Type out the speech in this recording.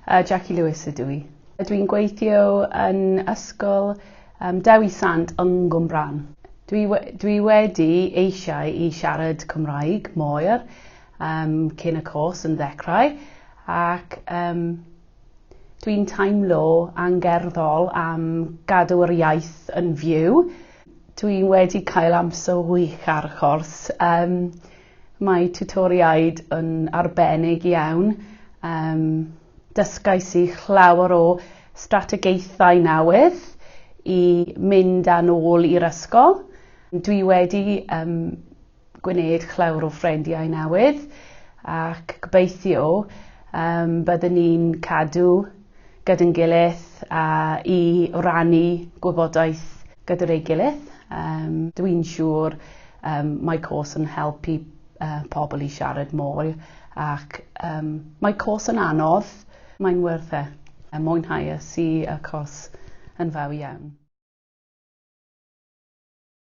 Jackie Lewis ydw i. Dwi'n gweithio yn ysgol Dewi Sant yng Nghwmbran. Dwi we dwi wedi eisiau i siarad Cymraeg mwy cyn y cwrs yn ddechrau ac dwi'n teimlo angerddol am gadw yr iaith yn fyw. Dwi wedi cael amser wych ar y cwrs. Mae tiwtoriaid yn arbennig iawn. Dysgais i llawer o strategaethau newydd i mynd â nôl i'r ysgol. Dwi wedi gwneud llawer o ffrindiau newydd ac gobeithio byddwn ni'n cadw gyda'n gilydd a i rannu gwybodaeth gyda'r ei gilydd. Dwi'n siŵr mae cwrs yn helpu pobl i siarad mwy ac mae cwrs yn anodd, mae'n werth e. Mwynhau i y cwrs yn fawr iawn.